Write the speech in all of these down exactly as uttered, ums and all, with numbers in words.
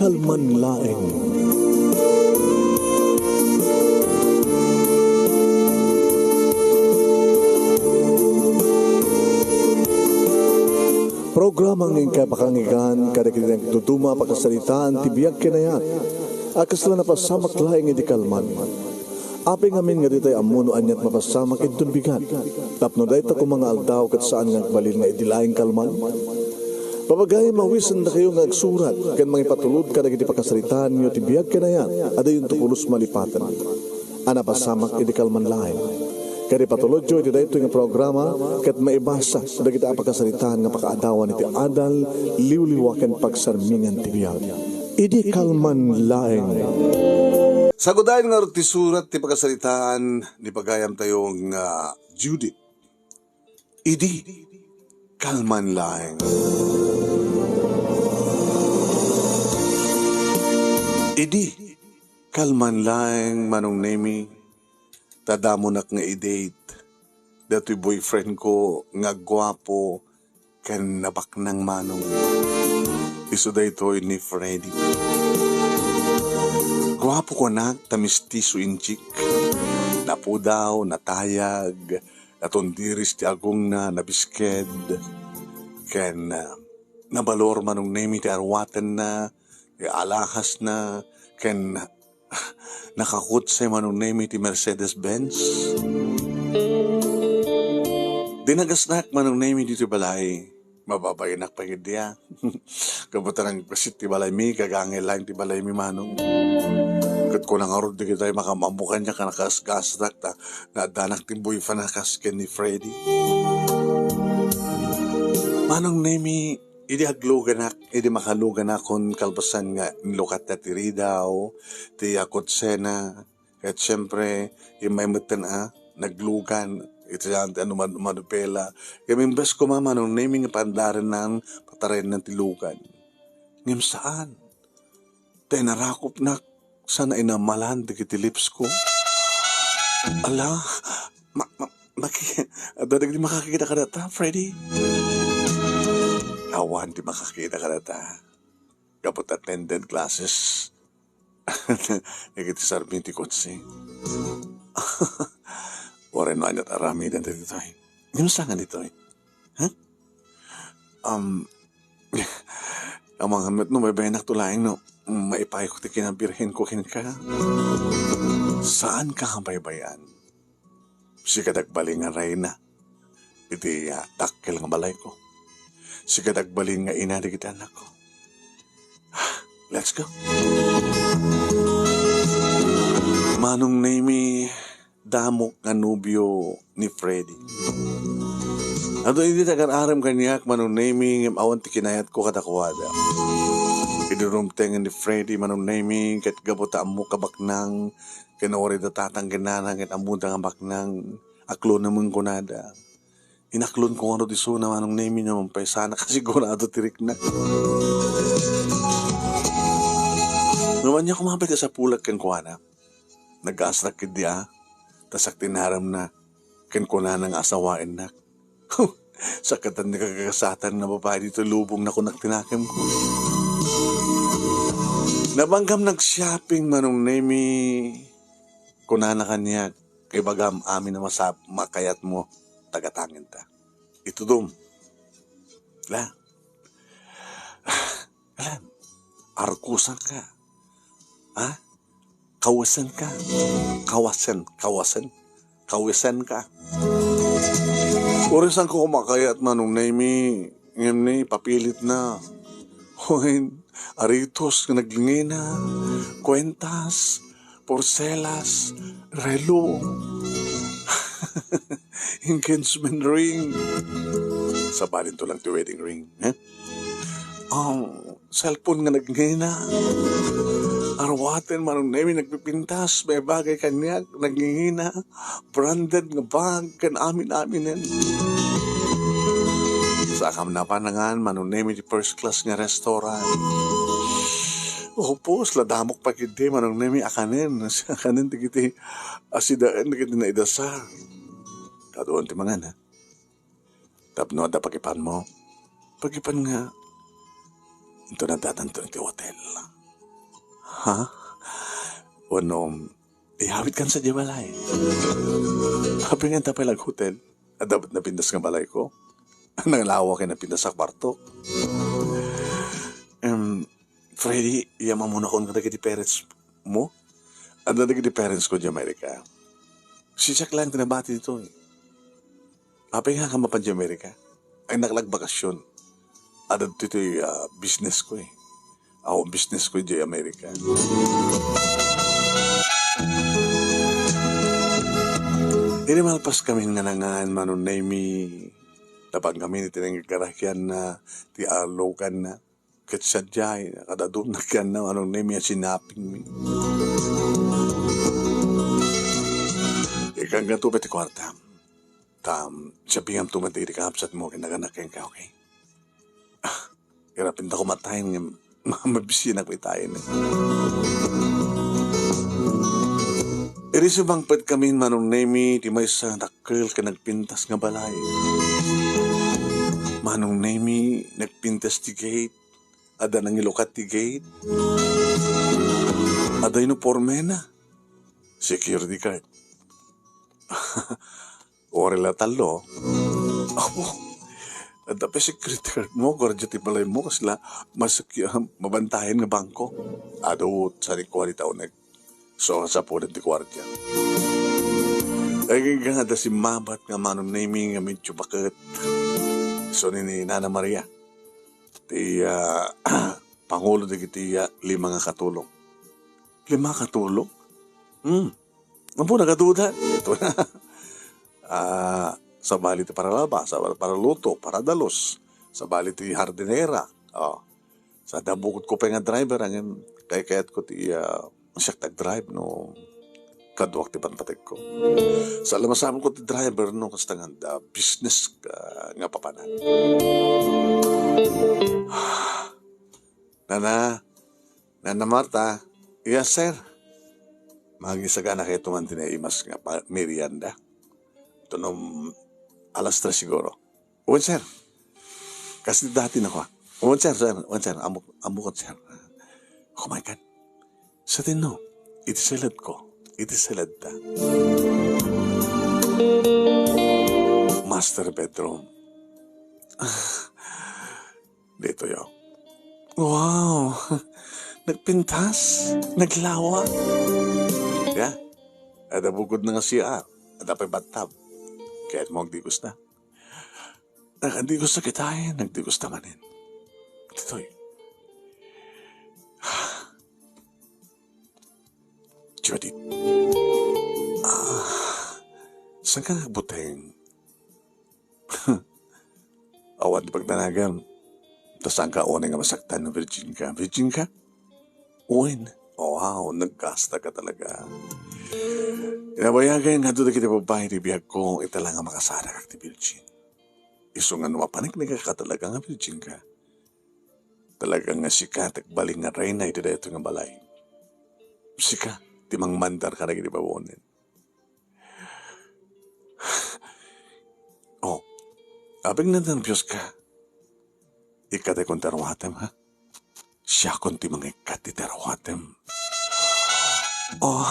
Kalman laeng. Programa nga inkay pakanggan kadagiti nagduduma a pakasaritaan ti biag ken ayat a kasla napasamak laeng idi kalman. Apay ngamin nga ditay ammo no aniat mapasamak inton bigat, tapno dayta koma nga aldaw ket saan nga agbalin nga idi laeng kalman? Papagayam, awisendakayo nga agsurat ken mangipatulod kadagiti pakasaritaanyo ti biag ken ayat a diyonto pulos malipaten a napasamak idi kalman laeng. Ket ipatulodyo iti daytoy nga programa ket maibasa dagiti a pakasaritaan nga pakaadawan iti adal, liwliwa ken pagsarmingan ti biag. Idi kalman laeng. Sagudayen ngarud ti surat ti pakasaritaan ni pagayamtayo nga Judith. Idi kalman laeng. Idi kalman laeng, Manong Nemi, ta damonak nga i-date datoy boyfriend ko nga guapo ken nabaknang manong. Isu daytoy ni Freddy. Guapo kunak ta mestizo inchik. Napudaw, natayag, natundiris ti agongna, nabisked, ken, ah, nabalor, Manong Nemi, ti arwatenna, ti alahasna, ken nakakotse, Manong Nemi, ti Mercedes-Benz. Dinagasnak, Manong Nemi, ditoy balay. Mababainnak pay ketdi a. Gapu ta nagpasit ti balaymi, gagangay laeng ti balaymi, Manong. Ket kuna ngarud dagitoy makaam-ammo kaniak a nagasgasdak ta naaddanak ti boyfriend a kas ken ni Freddy. Manong Nemi, idi agluganak, idi makaluganakon kalpasan nga inlukatna ti ridaw, ti, ah, kotsena, ket siempre, immay metten a naglugan iti saan ti anu man-, manupela. Ngem imbes koma, Manong Nemi, nga pandarennan, patarennan ti lugan. Ngem saan. Ta inarakopnak, saan a inamalan dagiti lips ko. Ala, ma-, ma-, maki-, adda dagiti makakita kadata, Freddy? Awan ti makakita kadata. Gapu ta attended classes dagiti sarmi ti kotse. Uray no aniat aramiden dagitoy. Ngem saan nga ditoy? Ha? Um, amangan met no baybay-anakto laeng no maipayko ti kinabirhenko kenka. Saanka a baybay-an. Sika ti agbalin nga reyna iti, ah, dakkel nga balayko. Sika ti agbalin nga ina dagiti anakko. Let's go. Manong Nemi, damok nga nobio ni Freddy. Adu idi tagar-arem kaniak, Manong Nemi, ngem awan ti kinayatko kadakuada. Idi rumtengen ni Freddy, Manong Nemi, ket gapu ta ammok a baknang, ken uray da tatang ken nanang ket ammoda nga baknang, aklonen kunada. Inaklonko ngarud isuna, Manong Nemi, no mampaysana, kasigurado ti rikna. Ngem ania koma pay ti sapulak kenkuana? Nagasrak ketdi a, ta sakti inaremna ken kunana nga asawaennak. Huh! Sakaten ni kagasatan nga babai ditoy lubong, nakunak ti nakemko. Nabanggam nag-shopping, Manong Nemi. Kunana kaniak, "Ibagam amin a masap-, makayatmo, tagatangenta. Itudom." La. Alam, arkusanka. Ha? Kawasenka. Kawasen, kawasen. Kawasenka. Uray saanko makayat, Manong Nemi, ngem ni papilitna. Wen, aritos nga nagngina, kuentas, porselas, relo, engagement ring. Sabalin to lang ti wedding ring, eh? Ang cellphone nga nagngina. Arwaten, Manong Nemi, nagpipintas, may bagay kaniak, nagngina. Branded nga bag, ken amin-aminen. Saakam napanangan, Manong Nemi, ti first class nga restaurant. Upos, ladamok pa ketdi, Manong Nemi, akanen. Akanen dagiti asidaen, dagiti naidasa. Kaduan ti mangan, ha? Tapno adda pagipanmo, pagipan nga inton addatanto iti hotel. Ha? Wenno, iyawidkan sadiay balay. Apay nga ita pay la aghotel? Adda napintas nga balayko? Nanglawa ken napintas a kuarto. Em, Freddy, iyamanmon kadagiti parents mo? Adda dagiti parents ko diay Amerika. Siak laeng ti nabati ditoy. Apay nga ka mapan diay Amerika? Ay, naglak bakasyon. Adda ditoy, ah, business ko eh. Aw, business ko diay Amerika. Idi malpas kami nga nangan Manong Nemy, napan kami iti nanggarakianna, ti arloganna. Ket sadiay, kadadun nakianna Manong Nemy a sinapingmi. Ikanggato pay ti kuartam. Tam, siapingamto man ti idi kakabsatmo ken naganak kenka, okay? Ah, irapinta kumatayen ngem mabisinak itayen. Idi sumangpet kami Manong Nemy ti maysa dakkel ken nagpintas nga balay. Manong Nemy nagpintas ti gate. Adda nangilukat ti gate. Adda uniformena. Security guard. Uray la tallo. Apo, adda pay security guard mo, guardia ti balaymo, kasla masuk-, mabantayan nga bangko. Adu, saan ni kuan ita uneg. So, sapulan ti guardia. Ay, nga adda simmabat nga Manong Nemy nga medyo baket. So, ni, ni Nana Maria. Ti, ah, pangulo dagiti, ah, lima nga katulong. Lima nga katulong? Hmm. Apo, nagaduda. Ito na. Ah, sabali ti paralaba, sabali paraluto, paradalos, sabali ti hardinera. Oh. Sa da bukod ko pay nga driver, ngem kayat ko ti, ah, siak ti agdrive no kaduak ti panpategko. Sa la masapul ko ti driver no kasta nga adda business ka nga papanan. Nana, Nana Marta, yes, sir. Magisagana kayo tuman ti naimas nga pa-, merienda. Tunom alas tres siguro. Wen, sir. Kas dati na ko, ah. Wen, sir, sir. Wen, sir. Amok, amok, sir. Oh my God. Sa tinno, iti seled ko. Iti seled ta. Master bedroom. Dito yo. Wow! Nagpintas? Naglawa? Ya. Ada bukod na nga C R. Ada pa'y bathtub. Kaya mo agdigos na. Nagdigos na kita eh. Nagdigos na manin. Ditoy. Judith. Ah, saan ka nagbuteng? Awan ti pagdanagam. Ta saan ka unay nga masaktan no virgin ka? Virgin ka? Wen. Oh, wow, nagkasta ka talaga. Inabayagan nga dagiti babae ti biag ko, ita lang nga makasarak ti virgin. Isu nga no mapaneknek ka talaga nga virgin ka. Talaga nga sika ti agbalin nga reyna iti daytoy nga balay. Sika ti mangmandar kadagiti babonen. Oh, apay nga nerbios ka? Ikkatakon ti aruatem, ha? Siakon ti mangikkat iti aruatem. Oh.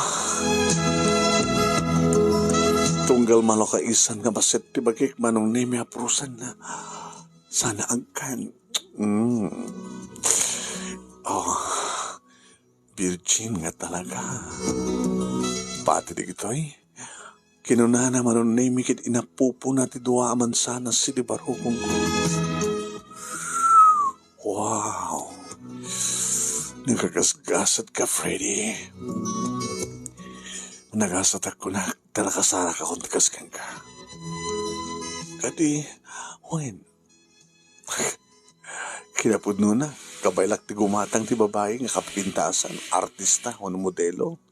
Tunggal malakaisan nga bassit ti bagik, Manong Nemy, apurosanna. Sana agkan. Mm. Oh. Virgin nga talaga. Pati dagitoy, kinunana Manong Nemy ket inapupona ti dua a mansanas iti barukongko. Wow! Nagagasgasat ka, Freddy. Nagasatak kunak, ta nakasarak akon ti kas kenka. Kadi, wen, kinapudnona, kabaylak ti gumatang ti babae nga kapintasan, artista, wenno modelo.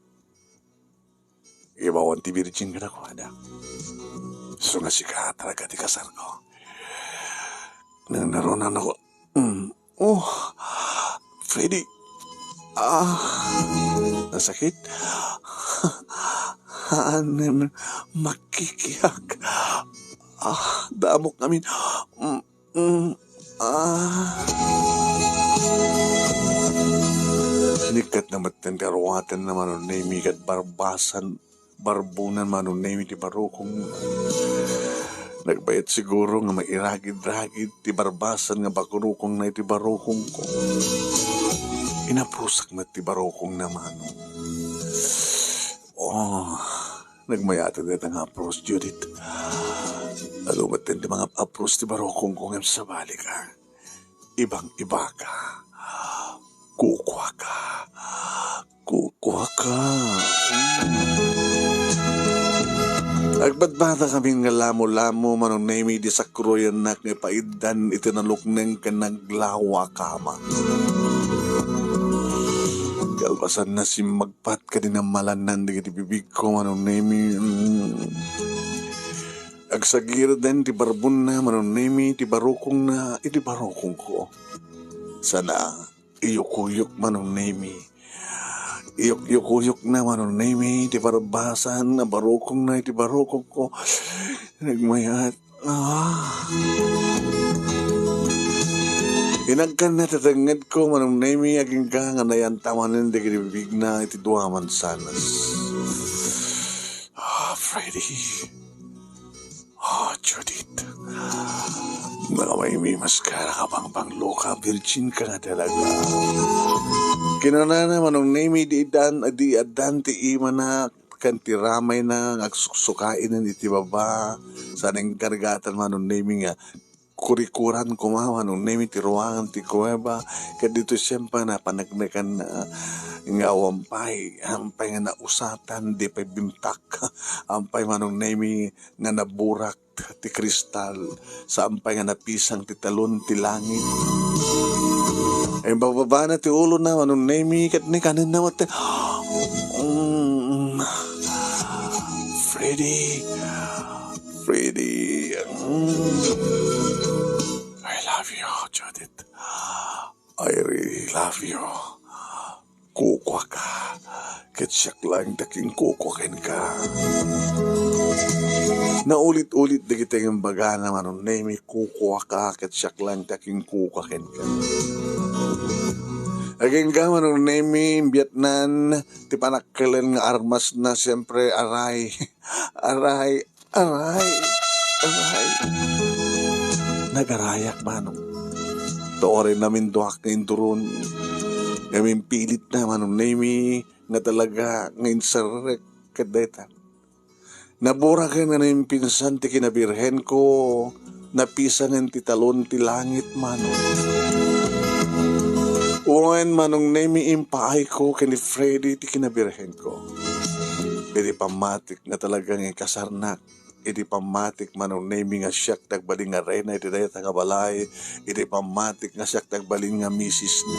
Ibawan ti virgin kadakuada. Isu nga sika talaga ti kasarko. Nang narunan ako. Mm. Oh, Freddy. Ah, nasakit. Anem, makikiak. Ah, damok amin. Mm, mm, ah. Nikkat na metten ti aruatenna, Manong Nemi, ket barbasan, barbunan, Manong Nemi, ti barukongna. Nagbayat siguro nga mairagid-ragid ti barbasan nga barukongna iti barukongko. Inaprusak met ti barukongna, Manong. Oh, nagmayaten dayta nga apros, Judith. Adu metten ti mga apros ti barukongko ngem sabali ka. Ibang-ibaka. Kukuaka. Kukuaka. Agbadbadakamin nga lamo-lamo, Manong Nemi, idi sakroyennak nga ipaiddan iti nalukneng ken naglawa a kama. Kalpasanna, simmagpat ken inammalannan dagiti bibigko, Manong Nemi. Mm. Agsagirden ti barbonna, Manong Nemi, ti barukongna iti barukongko. Sana, iyukuyok, Manong Nemi. Iyukyukuyokna, Manong Nemi, ti barbasan nga barukongna iti barukongko. Nagmayat. Ah. Inagkanna ti tengngedko, Manong Nemi, agingga nga nayanta manen dagiti bibigna iti dua a mansanas. Ah, Freddy. Ah, Judith. Nakamaymimas ka, nakabangbanglok ka, virgin ka nga talaga. Kinunana, Manong Nemi, di idan, di addan ti imana ken ti ramayna nga agsuksukainen iti baba. Saan a inkargatan, Manong Nemi, nga kurikuran koma, Manong Nemi, ti ruangan ti kuweba. Ket ditoy siempre, napaneknekan, ah, nga awan pay, awan pay nga nausatan, di pay bimtak, awan pay, Manong Nemi, nga naburak ti kristal, saan pay nga napisang ti talon ti langit. Imbababana ti ulona, Manong Nemi, ket ni kanenna met ti, mm, Freddy, Freddy, mm. I love you, Judith. I really love you. Kukuaka, ket siak laeng ti akinkukua kenka. Naulit-ulit dagiti imbagana, Manong Nemi, kukuaka, ket siak laeng ti akinkukua kenka. Agingga, Manong Nemi, imbiatnan ti panakkelen nga armasna, siempre, aray, aray, Aray, aray. Nagarayak, Manong. Tuoren namin duak nga induron. Ngem impilitna, Manong Nemi, nga talaga nga inserrek ket dayta. Naburaken nga naimpinsan ti kinabirhenko, napisangen ti talon ti langit, Manong. Wen, Manong Nemi, impaayko ken ni Freddy ti kinabirhenko. Iti pammatik nga talaga nga ikasarnak, iti pammatik, Manong Nemi, nga siak ti agbalin nga reyna iti dayta nga balay, iti pammatik nga siak ti agbalin nga misisna.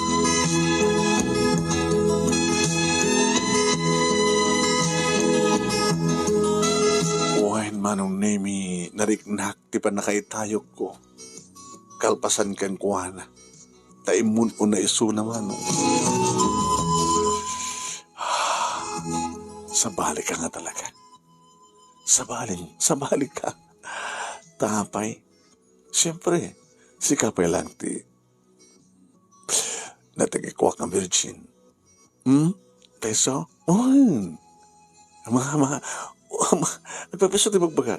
Wen, Manong Nemi, nariknak ti pannakaitayokko. Kalpasan kenkuana, ta immun-una isuna, Manong. Sabali ka nga talaga. Sabali, sabali ka. Tapay, siyempre, sika pay lang ti natagikuak nga virgin. Hmm? Peso? Oh. Mga, mga, mga, nagpapeso ti bagbaga.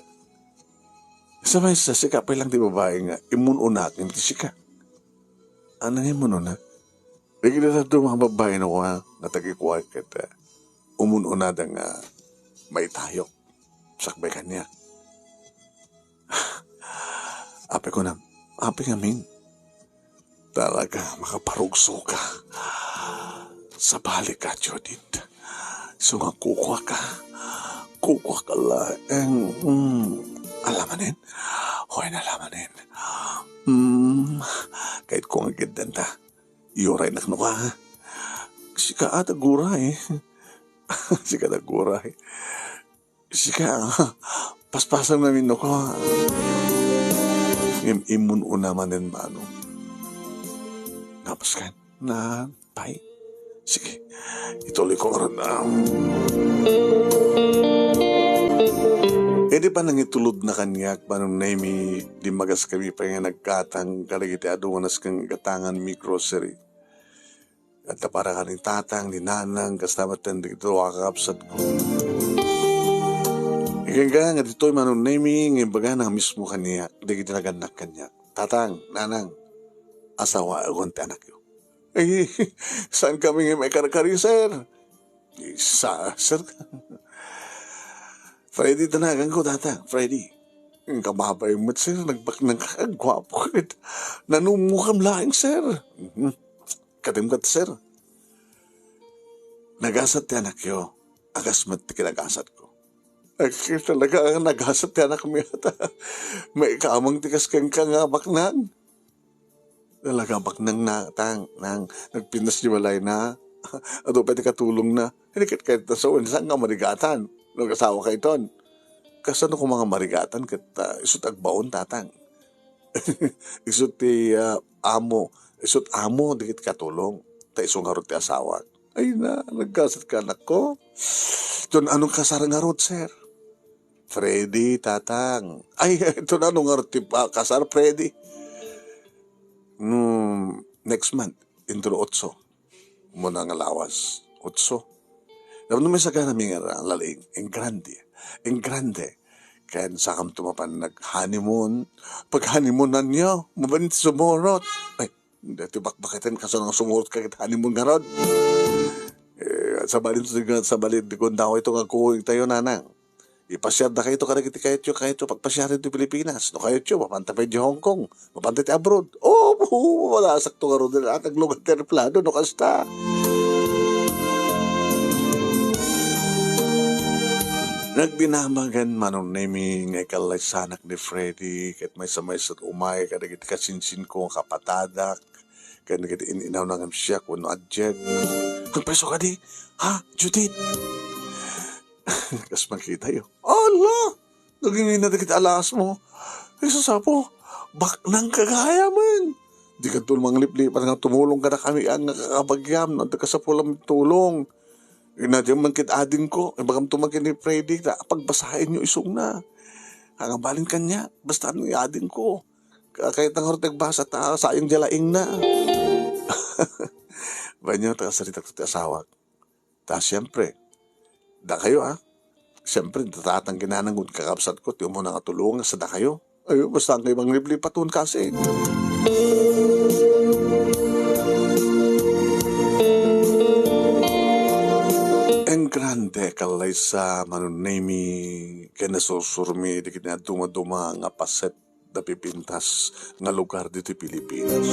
Sa may sa, sika pay lang ti babae nga immun-una ken ti sika. Ano nga immun-una? Dagiti dadduma nga babbai no kua, natagikuak ket, eh, umun-unada nga maitayok sakbay kaniak. Apay kunam, apay ngamin? Talaga, makaparugso ka. Sabali ka, Judith. Isu nga kukua ka. Kukua ka laeng. Mm. Alamanen? Hoy, alamanen. Mm. Kayatko nga agiddan ta. Iyuraynak no ka, ha? Sika a, aguray. Sika a, aguray. Sika, ha? Paspasam ngamin no ka, ha? Ngem immun-una manen, Manong. Napas kan? Na, pay. Sige. Ituloy ko ron, ah. Idi panangitulodna kaniak, Manong Nemi, dimmagas kami pay nga naggatang kadagiti adu nga nasken gatangan mi grocery. Adda para kan ni tatang, ni nanang, kasta met dagiti dua a kakabsatko. Ikangga nga ditoy Manong Nemi nga imbagana mismo kaniak, dagiti nagannak kaniak. Tatang, nanang, asawaegon ti anakyo. Ay, saan kami nga maikarkari, sir? Sa, sir? Freddy danaganko, tatang, Freddy. Ang kababay met, sir, nagbaknang ka, agguapo ka. Nanumokam laeng, sir. Mhm. Kadim ket, sir. Nagasat ti anakyo, a kas met ti kinagasatko. Ay, talaga, nagasat ti anakmi, ata. Maikamang ti kas kenka nga baknang. Talaga, baknang na, tang, nang nagpintas di balay na. Adu pay ti katulong na. Hindi ket kahit na sa unsa nga marigatan. Nagasawa ka iton. Kasano ko mga marigatan ket, ah, isut agbaon, tatang? Isut ti, ah, amo, isut amo dagiti katulong, ta isu ngarud ti asawa. Ay na, nagkasat ka, anakko. Ton anong kasar ngarud, sir? Freddy, tatang. Ay, ton anong ngarud ti, ah, kasar, Freddy? Hmm, next month, intro otso. Muna nga lawas. Otso. Tapno may sagana mi nga lalaing, en grande. En grande. Ken sakamto mapan nag-honeymoon. Pag-honeymoonan nyo, mabalin ti sumurot. Ay, dati bakbaketen, kasano nga sumurot ka ket honeymoon ngarud? Eh, sabali to, sabali, di ko ndawa ito nga kuwing tayo, nanang. Ipasiar da kayto kadagiti kayatyo, kayatyo pagpasiar iti Pilipinas. No kayatyo, mapanta pay di Hong Kong, mapanta ti abroad. Oh, wala sakto nga ron, ah, kag lugar ti aeroplano, no kasta. Nagdinamagan Manong Nemi nga ikallaysanak ni Freddy, ket maysa-maysa umay kadagiti kasinsinko nga kapatadak, ken dagiti in-inawna nga siak wenno adiak. Agpayso kadi, ha, Judith? Kas makitayo. Ala! Nagingina dagiti alas mo. Ay, sasapo. Baknang kagaya man. Di ka tul mangliplipat nga tumulong kadakami nga kakabagiam, no adda kasapulam tulong. Inadiam man kit adingko, ibagam to man ken ni Freddy, ta pagbasaen yo isuna. Nga balin kaniak, basta ni adingko. Ka-, kahit nga rut nagbasa ta, sayang dia laing na. Banyo, ta kasaritak ti asawak. Ta, siyempre, dakayo, ah. Siyempre, tatang kinanang kakabsatko, ti umuna nga tulong, sa dakayo. Ay, basta ang kayo mangliplipat, un kasi. En grande, kallaysa, Manong Nemi, ken nasursurmi, di kinadumaduma nga paset da pipintas nga lugar ditoy Pilipinas.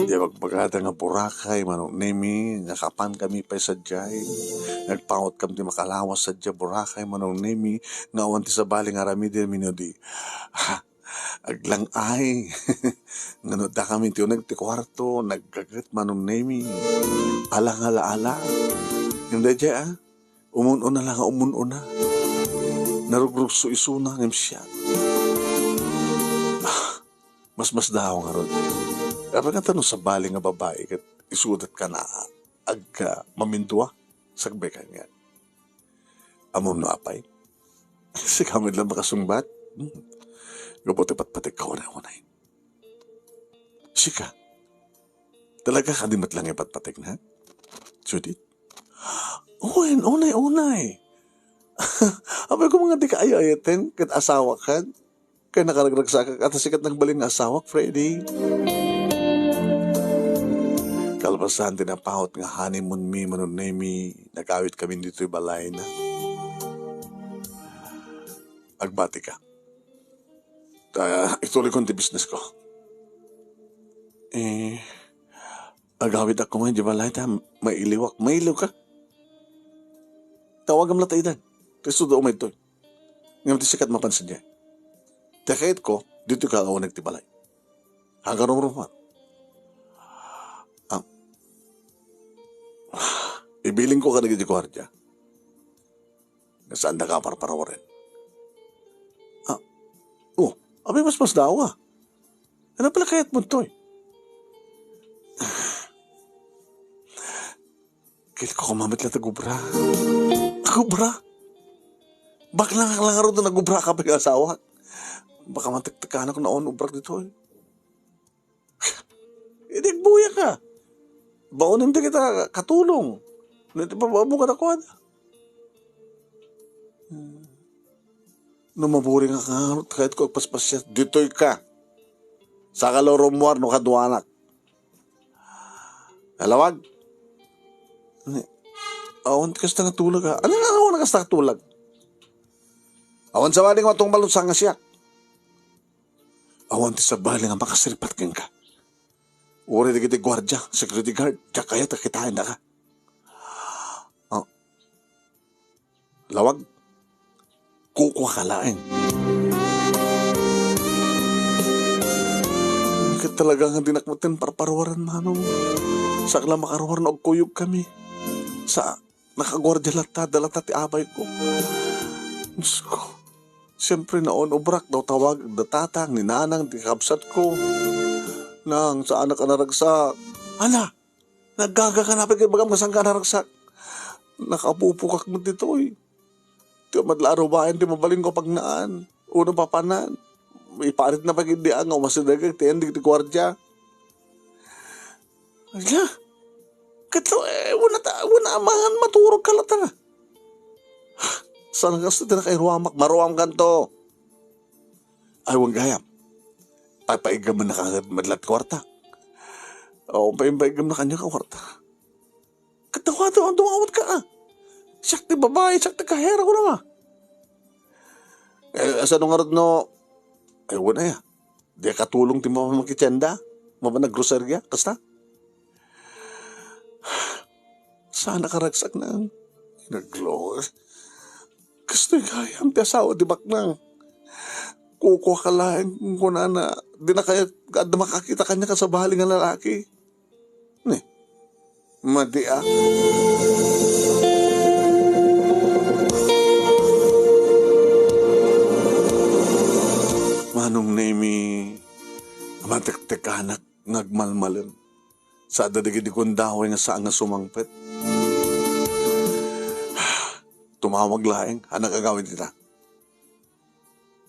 Diay bagbagada nga Boracay, Manong Nemi, nga kapan kami pay sadiay. Nagpawat kam ti makalawas sadiay Boracay, Manong Nemi, nga awan ti sabali nga aramiden mi no di, ha, aglang-ay. Nga no adda kami ti uneg ti kuarto, naggaget, Manong Nemi. Ala nga ala-ala. Yung daydiay, ah. Umun-una la nga umun-una. Narugrugso isuna ngem siak. Ah, masmasdaaw ngarud. Apay nga ta no sabali nga babai ket isudat ka na agka mamindua, sagbay kaniak. Ammom no apay? Sika met la makasungbat. Hmm. Gapu ti patpategka unay-unay. Sika? Talaga kadi met la nga ipatpategna, Judith? Wen, unay-unay. Apay ko nga di ka ay-ayaten ket asawakan. Kay nakaragragsak, ata sikat nagbalin nga asawak, Freddy. Kalpasan ti napawat nga honeymoon mi, Manong Nemi, nagawid kami ditoy balayna. Agbati ka. Ta, ituloy ko ti business ko. Eh, agawid ako ngayon, di ba, Lay? Ta, mailiwak. Mailiw ka? Tawagam la ta idan. Kay suda umay toy. Ngem ti sikat mapansin niya. Ti kayat ko, dito ka awanag ti balay. Hanggang rumruman. Ah, ibiling ko ka na gidi guardia. Nga saan da ka parparawaren? Ah, oh, abi mas mas dawa. Ano pala kayat mo, Toy? Kit ko kumamit lang tagubra. Tagubra? Baklang lang aro na nagubra ka pa yung asawa. Baka matektekan ako na on ubra dito, eh. Hindi, buya ka. Baonen dagita katulong. No iti pababaw kadakuada. No maburing ka ngarud, kayatko agpaspasiar, ditoy ka. Saka la rummuar no kaduanak. Nalawag. Ni, awan ti kasta nga tulag, a. Ania nga awan kasta nga tulag? Awan sabali nga matungpal no saan nga siak. Awan ti sabali nga makasirpat kenka. Uray dagiti guardia, security guard, diak kayat a kitaendaka. Ah, lawag, kukuaka laeng. Ket talaga nga dinak met ken parparuaran, Manong. Saak la makaruar no agkuyogkami. Sa, nakaguardia latta, adda latta ti abayko. Diosko. Siempre, naon-obrak, daw tawag da tatang, ni nanang, ti kabsatko. Nang, saanak a naragsak. Ala, naggaga ka na, pag ibagam nga saan ka naragsak. Nakapupukak met ditoy. Ti amat la a rubayan ti mabalinko a pagnaan. Uno papanan. Iparit na pag idi nga umasideg ti ending ti guardia. Ala, ket, eh, wala ta, wala amangan maturog ka latta. Saan nga kasta ti nakairuamak? Maruam kanto. Ay, wen gayam. Paipaigam na ka met latta ti kuarta. O, paipaigam na kaniak ti kuarta. Ket dawa, dawa, dumawat ka, a. Siak ti babai, siak ti kahera, kuna, a. Eh, asano ngarud no, ay, wen aya. Di katulong ti mapamangkitienda, mapan naggroseria, kasta? Saan a karagsak, Nang. Naglo-, kastoy gayam ti asawa ti baknang. Kukuaka laeng, kunana, di na kayat adda makakita kaniak a sabali nga lalaki. Ni, madi a. Manong Nemi, matektek anak, nagmalmalem. Sa adda dagiti gundaway nga saan nga sumangpet. Tumawag laeng, anak, agawid ita.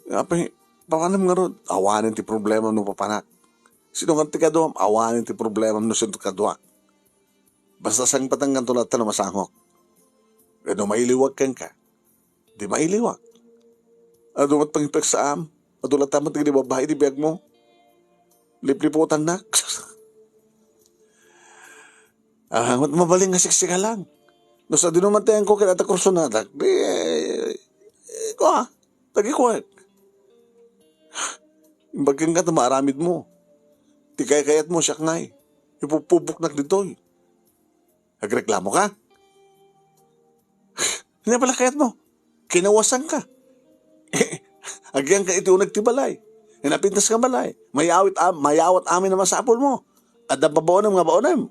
Apay, papanem ngarud? Awanen ti problemam no papanak. Sino nga ti kaduam? Awanen ti problemam no sino ti kaduak. Basta sangpetengkanto latta no masangok. Wenno mailiwag kenka, di mailiwag. Adu met pangipeksaam, adu latta met dagiti babbai ti biagmo. Lipliputannak. Ah, mat-, mabalin nga siksika lang. No sadino man ti ayanko ket adda kursonadak, di, eh, eh, kua, tagikuek. Imbag kenka ta maaramidmo. Ti kaykayatmo, siak ngay. Ipupupoknak ditoy. Agreklamo ka? Ania pay la kayatmo? Kinawasanka. Agyangka iti uneg ti balay. Napintas nga balay. Mayawit am-, mayawat amin a masapulmo. Adda babaonem nga baonem.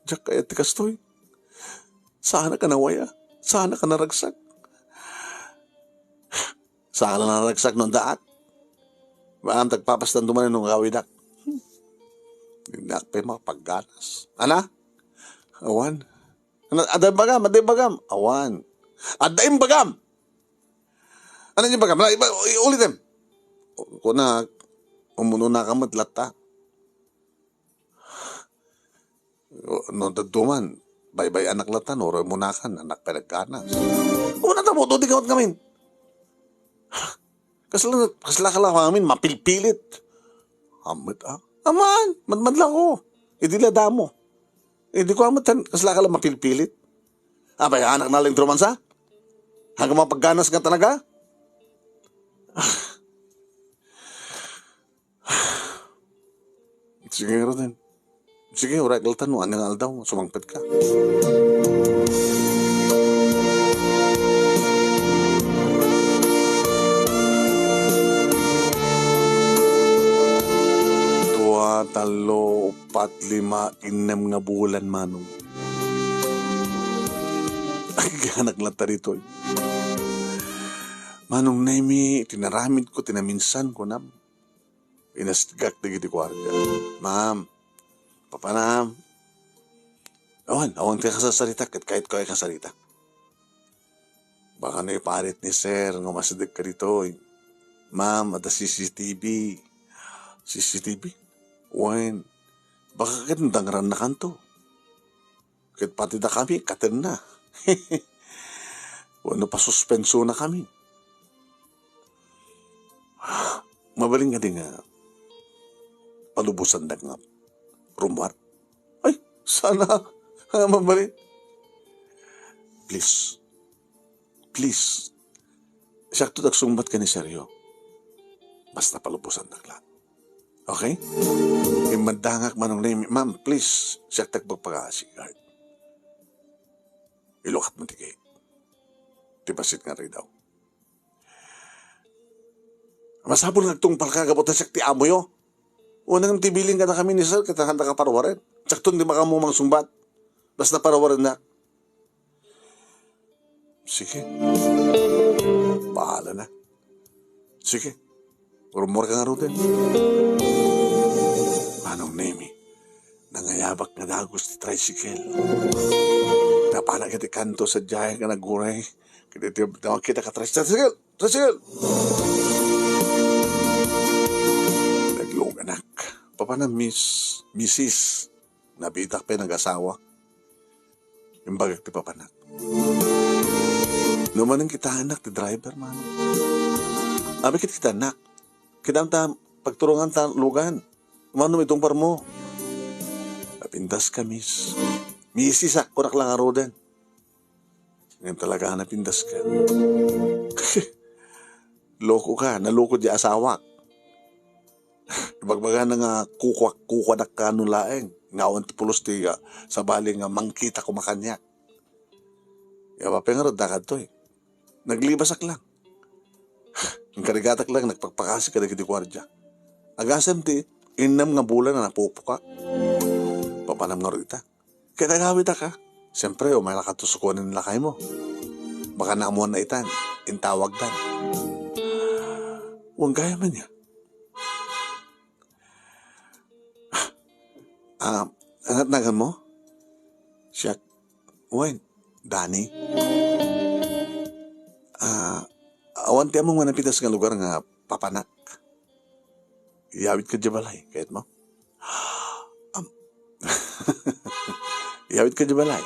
Diak kayat ti kastoy. Saanak a nawaya. Saanak a naragsak. Saan la naragsak no addaak. Maan, tagpapastan duman no agawidak. Dinak pay makapagganas. Ana? Awan. Ana, adda imbagam, adda imbagam. Awan. Adda imbagam. Ana ti imbagam? Ala, iba-, i-, ulitem. Kuna, umunonaka met latta. No dadduma, baybay-anak latta, no, uray munakan, anak pay nagganas. Kuna ta, buto, di kawat ngamin. Kasla, kasla ka la ngamin, mapilpilit. Amet, a. Aman, madmadlako. Idi la damo. Idi ko amet, kasla ka la mapilpilit. Apay, anak na lang trumansa? Hanggang mapagganas nga talaga? Sige, Roden. Sige, uray kaltan no ania nga aldaw, sumangpet ka. Dua, tallo, upat, lima, innem nga bulan, Manong. Agianak latta ditoy. Manong Nemi, ti naramidko, ti naminsan, kunam. Inasgak dagiti guardia. Ma'am, papanam. Awan, awan ti kasasarita, ket kayatko a kasarita. Baka no iparit ni sir nga umasideg ka ditoy. Ma'am, adda C C T V. C C T V? Wen, Baka ket dangrannakanto. Ket pati dakami, katenna. Wenno pasuspensonakami. Mabalin kadi nga palubosandak nga rummuar? Ay, sana. Mabalin. Please. Please. Siakto ti agsungbat ken ni Sergio. Basta palubosandak la. Okay? Immaddangak, Manong Nemi. Ma'am, please, siak ti agpagpakaasi, guard. Ilukatmo ti gate. Ti bassit nga ridaw. Masapul nga agtungpalka gapu ta siak ti amoyo. Unay ti bilin kadakami ni Sir, ket haanda ka paruaren. Siakto ti makaammo mangsungbat. Basta paruarennak. Sige. Bahala na. Sige. Rummuarka ngaruden. Manong Nemi, nangayabak nga dagus ti tricycle. Napanak iti kanto sadiay nga naguray. Ket iti makita ka tricycle, tricycle, tricycle! Nagluganak. Papanam, miss, misis. Nabitak pay nagasawa. Imbagak ti papanak. No manen kitaennak ti driver, Manong. Abi ket kitaennak. Kitaem ta pagturonganta lugan. Mano itungparmo? Napintaska, miss. Misisak, kunak la ngaruden. Ngem talaga a napintaska. Loko ka, naloko ti asawak. Ibagbagana nga kukuak-, kukuanak kano laeng. Nga awan ti pulos ti, ah, sabali nga mangkita koma kaniak. Ya, apay ngarud, dakadtoy. Naglibasak lang. Inkarigatak lang, nagpakpakasi kadagiti guardia. Agasem ti innem nga bulan a napupukak. Papanam ngarud ita. Ket agawidak a. Siempre, umaylak a to sukuan ni lakaymo. Baka naammoanna itan, intawagdan. Wen gayam ania. Ah, anat naganmo? Siak, wen, Dani. Ah, awan ti ammom nga napintas nga lugar nga papanak. Iyawidka diay balay, kayatmo? Am-, iyawidka diay balay.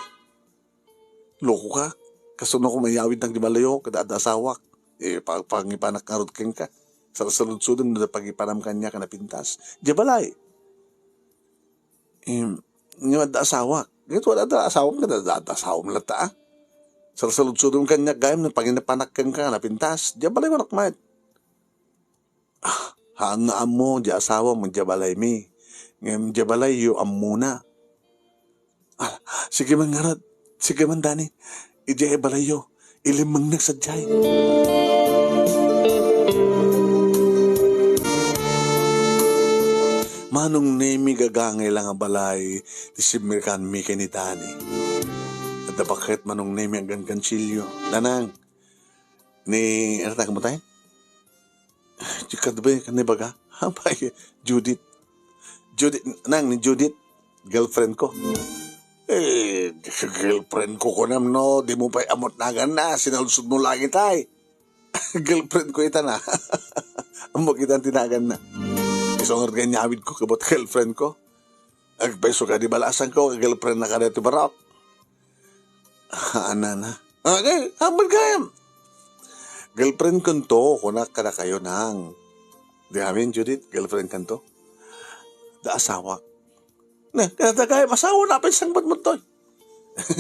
Loko ka? Kasano ko mayawidnak diay balayo, kada adda asawak? Eh, pa-, pangipanak ngarud kenka. Salsaludsodem no pangipanam kaniak a napintas. Diay balay. Em, nga adda asawak. Ngem no adda asawak, kada adda, adda asawam latta, ah. Salsaludsodem kaniak gayam no pangipanak kenka a napintas. Diay balay manok met. Ah, haan nga ammo, diay asawam, diay balaymi. Ngem diay balayyo, ammona. Ah, sige man ngarud. Sige man, Dani. Idiay balayyo. Ilimmengnek sadiay. Manong Nemi, gagangay la nga balay ti simmerekanmi ken ni Dani. Adda baket, Manong Nemi, a ganggansilio. Nanang, ni, ano tawag mo tayo? Di kadwa ken ni baga. Apay, Judith. Judith, nang ni Judith, girlfriend ko. Eh, girlfriend ko kunam no, dimo pay ammo ti naganna, sinaludsodmo laeng itay. Girlfriend ko ita na. Ammok ita ti naganna. Isu ngarud nga inyawidko ket girlfriend ko. Agpayso kadi, balasanko, girlfriend na kada ti barok. Anana. Okay, amin gayam. Girlfriend kanto, kunak kadakayo nang. Di amin, Judith, girlfriend kanto. Da asawa. Ne, kada gayam, asawa na, apay sangbat mo toy.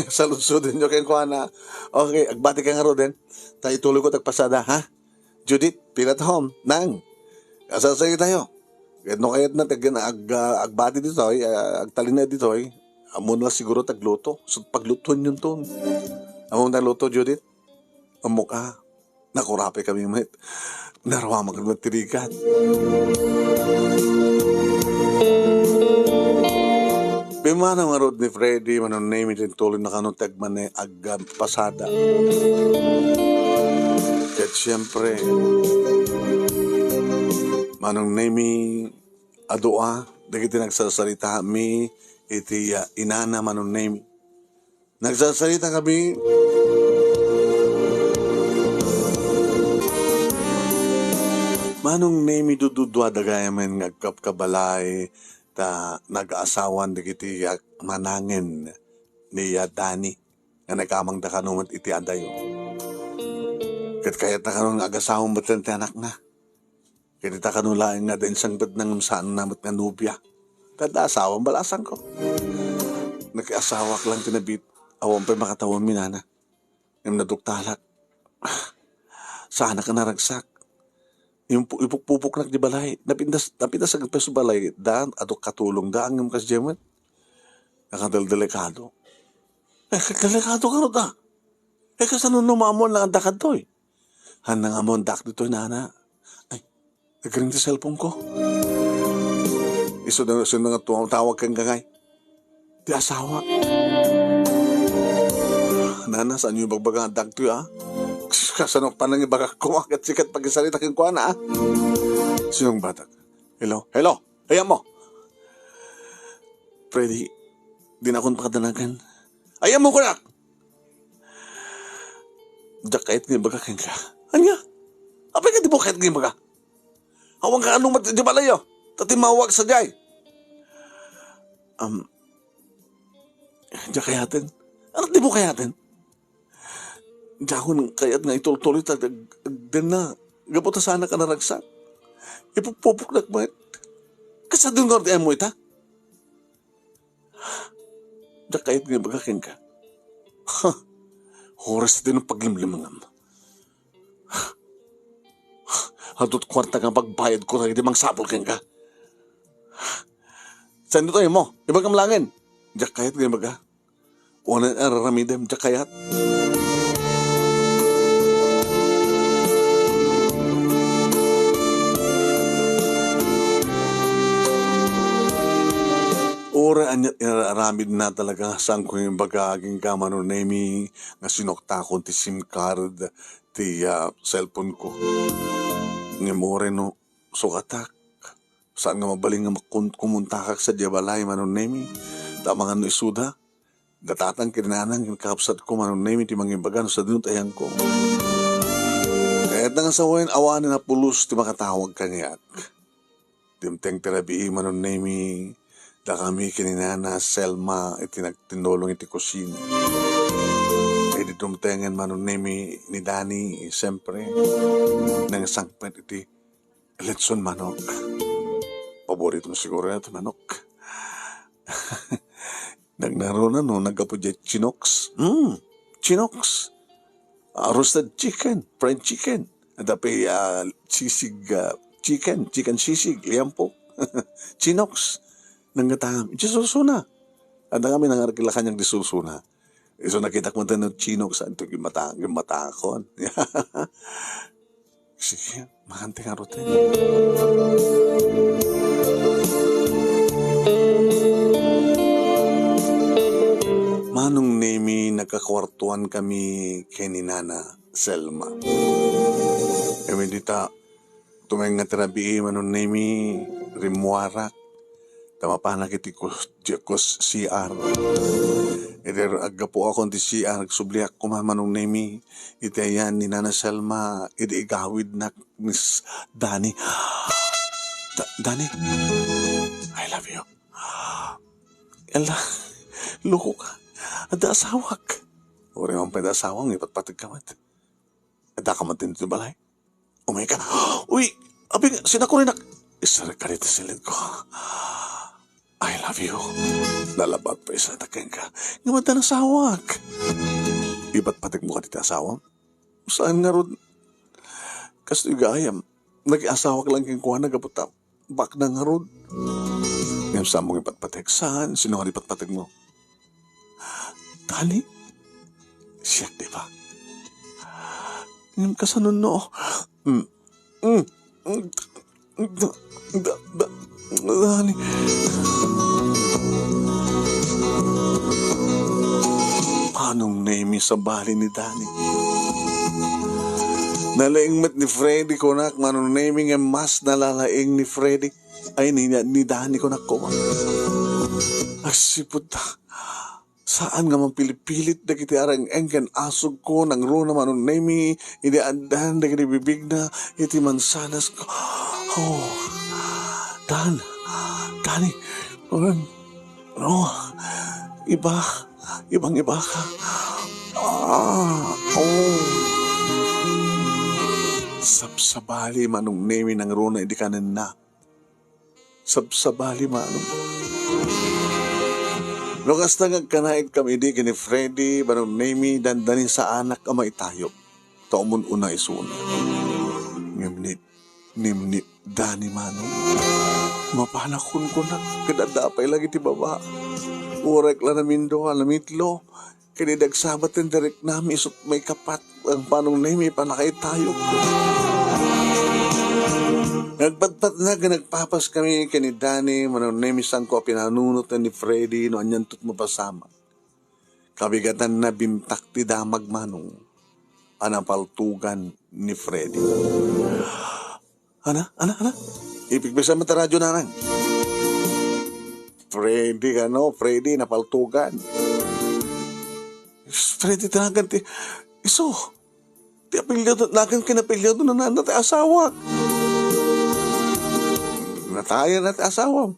Saludsodon nyo kenkuana. Okay, agbati ka ngaruden. Ta ituloy ko ti agpasada, ha? Judith, pila ta home? Nang, kasasaritayo. Ket no kayatna ti ag-, ag-, ah, agbati ditoy, ah, agtalinaed ditoy, ammona la siguro ti agluto. So, paglutuenyon ton. Ammom ti agluto, Judith? Ammok a. Nakurapay kami met. Naruamak met ti rigat. Pimmanaw ngarud ni Freddy, Manong Nemi, ti intuloyna kano ti agmane-, agpasada. Ket siempre, Manong Nemi, adu a dagiti nagsasaritaami iti, ah, inana, Manong Nemi. Nagsasarita kami. Manong Nemi, dududuada gayam nga agkapkabalay ta nagaasawan dagiti, ah, manangen ni, ah, Dani nga naikamangda kano met iti adayo. Ket kayatna kano nga agasawam met ti anakna. Ket ita kano laeng nga adda insangpetna ngem saanna met nga nobia. Ta adda asawam, balasangko. Nakiasawak lang ti nabit, awan pay makatawen, nana. Ngem naduktalak. Saanak a naragsak. Impu-, ipukpupoknak di balay. Napintas, napintas agpay sa balay. Dan, aduk katulong da, ngem kas Jemet. Nakadeldelikado. Eh, delikado ka, Ruda. Eh, kasano no maammoan nga adda kadtoy? Haan nga ammoan, adda ditoy, nana. Ay, nagring ti cellphone ko. Isu na, isu na nga tumawag kenka ngay. Ti asawak. Nana, saanyo ibagbaga nga adda ditoy, ah? Kasano panangibagak ko, ah? Ket sikat pagisarita kenkuana, ah? Sinong batak? Hello? Hello? Ayan mo. Freddy, dinakon pakadanagan. Ayan mo, kunak! Diak kayat nga ibaga kenka. Ania? Apay nga dimo kayat nga ibaga? Awan ka ano met di balayo. Ta timmawag sadiay. Um, diak kayaten. Ano dimo kayaten? Diakon kayat nga itultuloy ta ag-, agdenna. Gapu ta saanak a naragsak. Ipukpupoknak met. Kasano nga ti ammo ita? Diak kayat nga ibaga kenka. Ha? Oras ti no paglimlimangam. Adut kuarta nga pagbayad ko dagiti mangsapul kenka. Saan ditoy mo? Ibagam laengen. Diak kayat nga ibaga. Unayen a raramidem, diak kayat. Uray ania't inaramidna talaga, saanko nga ibaga kenka, Manong Nemi, nga sinuktakon ti SIM card ti, ah, cellphone ko. Ngem uray no sukatak, saan nga mabalin nga makun-, kumuntakak sadiay balay, Manong Nemi. Ta amangan no isuda, datatan ken nanang ken kakabsatko, Manong Nemi, ti mangibaga no sadino ti ayangko. Kayatna nga sawen, awanen a pulos ti makatawag kaniak. Dimteng ti rabii, Manong Nemi, dakami ken ni Nana Selma iti nagtinnulong iti kusina. Idi dumtengen, Manong Nemi, ni Dani, siyempre, nangsangpet iti litson manok. Paboritom siguro ti manok. Nagnaruna no naggapu diay chinoks. Mm, chinoks. Ah, roasted chicken, fried chicken. Adda pay, ah, sisig, ah, chicken, chicken sisig, liempo. Chinoks. Nanggatam. Diay sursuna. Adda kami nangarkila kaniak diay sursuna. Isu nakitak met no chinoks, adto gimmata-, gimmatakon. Sige, makanti nga ruten. Manong Nemi, nagkakuartuan kami ken ni Nana Selma. Amin dita, tumengnga ti rabii, Manong Nemi, rimmuarak. Ta mapanak iti kus-, diay kus-, C R. Idi aggapuakon ti C R, agsubliak koma, Manong Nemi, iti ayan ni Nana Selma, idi igawidnak ni s-, Dani. Da-, Dani, I love you. Ala, loko ka. Adda asawak. Uray man pay adda asawam, ipatpateg ka met. Adda ka met ditoy balay. Umay ka. Uy, abi, sinakurinak. Isarek ka ditoy silid ko. I love you. Nalabat pay sa takenka. Nga matan asawak. Ipatpateg mo ka ditoy asawam? Saan ngarud? Kastoy gayam. Nakiasawak lang kenkuana gapu ta bakna ngarud. Ngem saan mo ipatpateg? Saan? Sino nga ipatpateg mo? Dani? Siak, di ba? Ngem kasano no? Mm. Mm. Mm. Da, da, da, Dani. Manong Nemi, sabali ni Dani. Nalaing met ni Freddy kunak, Manong Nemi, ngem mas nalalaing ni Freddy. Ay, ni, ni Dani kunak koma. Agsipud ta. Saan nga mampilipilit dagiti areng-eng ken asugko, nangruna, Manong Nemi, idi addan dagiti bibigna iti mansanas ko. Oh, Dan, Dani, um, no, iba, ibang-iba ka. Ah, oh. Sabsabali Manong Nemi nangruna idi kanenna. Sabsabali Manong. No kasta nga agkanaetkami idi ken ni Freddy, Manong Nemi, dandani saanak a maitayok. Ta umun-una isuna. Ngem ni, ngem ni Dani Manong, mapalak kunkunak ket adda pay la iti baba. Uray la namindua, namitlo, ket idi agsabat ti direknami, isut' maikapat, Manong Nemi, panakaitayok. Nagpatpatnag nga nagpapas kami ken ni Dani, Manong Nemi, sanko a pinanunot ni Freddy no anianto ti mapasamak. Kabigatanna, bimtak ti damag Manong a napaltugan ni Freddy. Ana, ana, ana? Ipigpisan mo ta radyo, nanang. Freddy, ano? Freddy, napaltugan. Freddy, tinagan ti, isu. Ti apelyido, nagan ken apelyido na, na, na ti asawak. Natayan na ti asawam.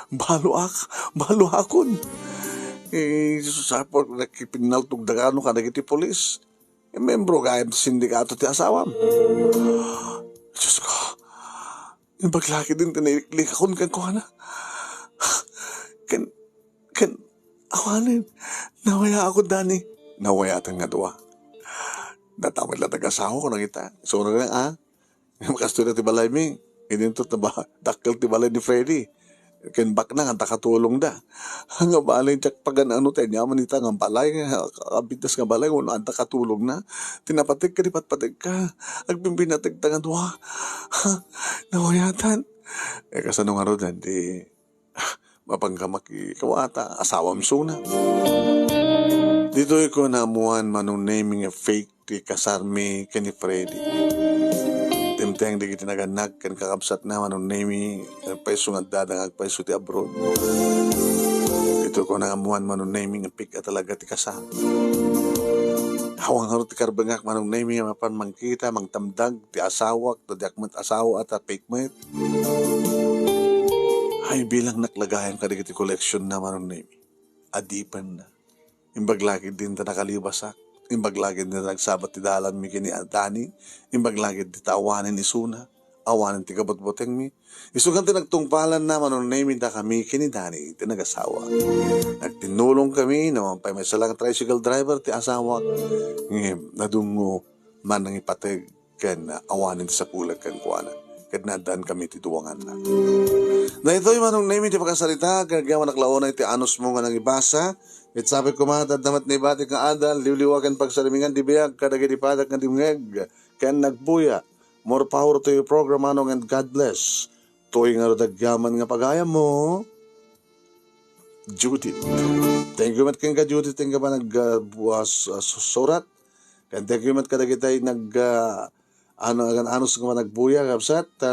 Baluak, baluakon. Eh, Jesus, apo, nakipinnaltog da kano kadagiti pulis. Eh, membro gayam ti sindikato ti asawam. Diyos ko, imbag lagi din tinailiklikakon kenkuana. Ken, ken, awanen, nawayaak, Dani. Nawayatan nga dua. Natamad la taga-asawa ko nagita. So, na, ah, Makastoy ti balaymi. Idinto ta ba, dakkel ti balay ni Freddy. Ken bakna nga adda katulongda. Nga balay, diak pagan-ano ti aniaman ita nga balay, nga kabitdas nga balay, wenno adda katulongna. Ti napateg ka, di patpategka. Agbimbinategta nga dua. Nawayatan. Eh, kasano ngaruden ti mapanka makikawata, asawam suna. Ditoy ko naammuan, Manong Nemi, nga fake ti kasarmi ken ni Freddy. Dimteng dagiti nagannak ken kakabsatna, Manong Nemi, agpayso nga addada nga agpayso ti abroad. Ditoy ko naammuan, Manong Nemi, nga fake a talaga ti kasam. Awan ngarud ti karbengak, Manong Nemi, nga mapan mangkita, mangtamdag ti asawak, ta diak met asawa, ta fake met. Ay, bilangnak la gayam kadagiti koleksionna, Manong Nemi. Adipenna. Imbag la ketdin ta nakalibasak. Imbag la ketdin ta nagsabat ti dalanmi ken ni Dani. Imbag la ketdin ta awanen isuna. Awanen ti kabutbutengmi. Isugan ti nagtungpalanna, Manong Nemi, dakami ken ni Dani ti nagasawa. Nagtinnulongkami, naman pay maysa la nga tricycle driver ti asawak. Ngem, nadungngo, man nangipateg ken, ah, awanen ti sapulag kenkuana, ket naaddankami ti duanganna. Daytoy, Manong Nemi, ti pakasarita, ket agyamanak la unay ti anusmo nga nangibasa. Ket sapay koma, ta adda met naibatik nga adal, liwliwa ken pagsarimingan ti biag kadagiti padak nga dimngeg ken nagbuya. More power to your program, Manong, and God bless. Toy ngarud agyaman nga pagayammo, Judith. Thank you met kenka, Judith, kenka ba nag, ah, buas, ah, su-, surat. Ken thank you met kadagiti nag, ah, ano, agan-, anus nga nagbuya, kabsat, ah,